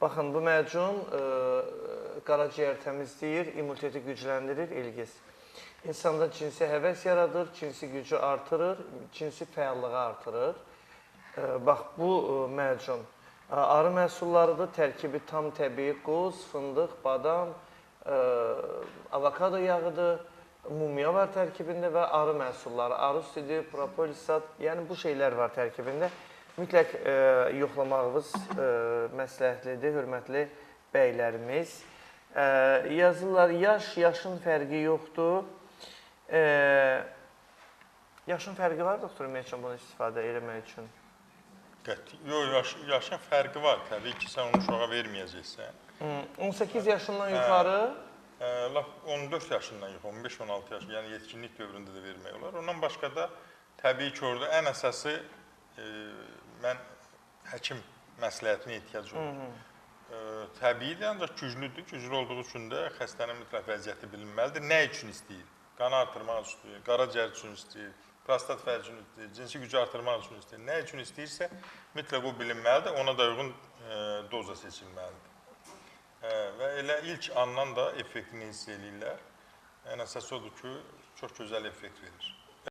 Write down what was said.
Baxın, bu məcun qaraciyər təmizləyir, immuniteti gücləndirir, İlgiz. İnsanda cinsi həvəs yaradır, cinsi gücü artırır, cinsi fəallığı artırır. Bax, bu məcun arı məhsullarıdır, tərkibi tam təbii qoz, fındıq, badam, avokado yağıdır, mumya var tərkibində və arı məhsulları, arı südü, propolisat, yəni bu şeylər var tərkibində. Mütləq yoxlamağınız məsləhətlidir, hörmətli bəylərimiz. Yazırlar, yaşın fərqi yoxdur. Yaşın fərqi var, doktor, ümumiyyətlə bunu istifadə eləmək üçün? Yox, yaşın fərqi var. Təbii ki, sən onu uşağa verməyəcəksən. 18 yaşından yuxarı? Lap 14 yaşından yuxarı, 15-16 yaş, yəni yetkinlik dövründə də vermək olar. Ondan başqa da təbii ki, orada ən əsası mən həkim məsləhətinə ehtiyac olur. Təbiidir, ancaq güclüdür. Güclü olduğu üçün də xəstənin mütləq vəziyyəti bilinməlidir. Nə üçün istəyir? Qanı artırmaq üçün istəyir, qaraciyər üçün istəyir, prostat fərci üçün istəyir, cinsi gücü artırmaq üçün istəyir. Nə üçün istəyirsə, mütləq o bilinməlidir, ona da uyğun doza seçilməlidir. Və elə ilk andan da effektini hiss eləyirlər. Ən əsas odur ki, çox gözəl effekt verir.